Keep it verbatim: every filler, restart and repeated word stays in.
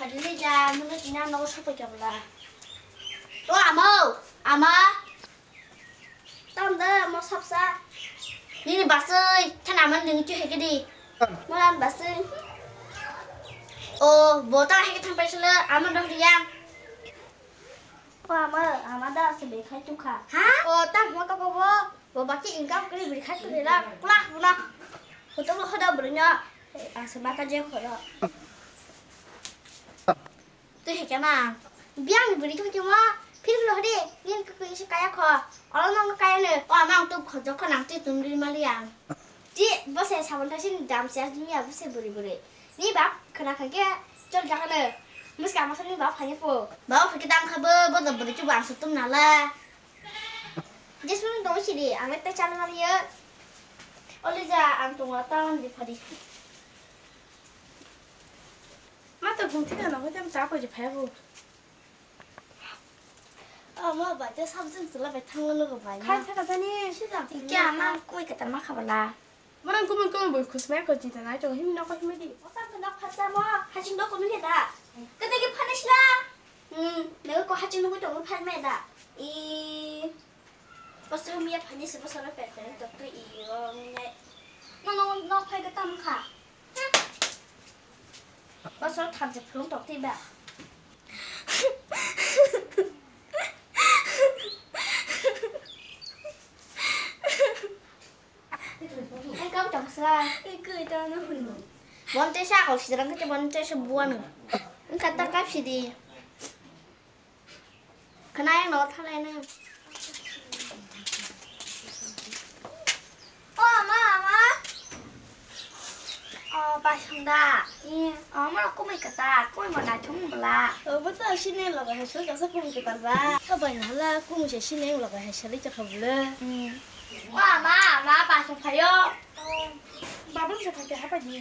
Rili ja, nungni tini ang nogo sopai kha bwla. O amo, ama. Tam da, mo sapsa. Nini basui, thana man ning chu heke di. Moran basui. O, bo ta heke thang pai sele, ama dok riyang. O ama, ama da se be khai tu kha. Ha? O, tam mo ka bo bo. Bo baki income kri bri khai tu la, kla buna. Hoto mo hoda bri nya. Ang se ma ka je khoro. Twi hai khe ma. Biyang ni bwrwi khe ma. Phil lo de. Nin khe khe se kaya kho. Olo nang kaya ne. O ama ang tu khojok kho nang twi tum ri mali ang. Ti bo se sabon ta sin dam se ni ya bo se bwrwi bwrwi. Ni bap khna kha khe chol ja kha ne. Mus ka ma ni bap phani pho. Bap phi dam kha bo bo do bwrwi chu bang su tum na la. Jesmani dong sidi ang ta chal mali ya. Oli ja ang tu ta on di phadi. Ma to gumti na no hoitam cha ko je phai bo. Ama bai te sabjin sila bai thanglo logo bai. Khai thaka jani. Sida. Ikya ama koi kata ma khabala. Mana kumun kumun boi khusmai ko jita nai to him no ko him di. Ota ko nok phatsa mo. Haching nok ko mile da. Kata ki phanisla. Hmm, ne ko haching nok to phan mai da. I. Bosor miya phani se bosor no pet pet tok twi i o ngai. No no no phai ga tam kha. Bosor tham se phlung tok twi ba. Ai kam tong sa. Ai koi ta no hun. Bon te sa ko sidrang ke bon te se buan. Engka ta kap sidi. Khna yang no thalai na. O ama, ama. O, bai song da. Iya. O, ma kumui kata, kumui mana chung bela. O, bo to sini lo bai song kasa kumui kata ba. Ka bai na la kumui se sini lo bai sali cha khabule. Hmm. O ama, ama, bai song phayo. Babun sa thake hapa di.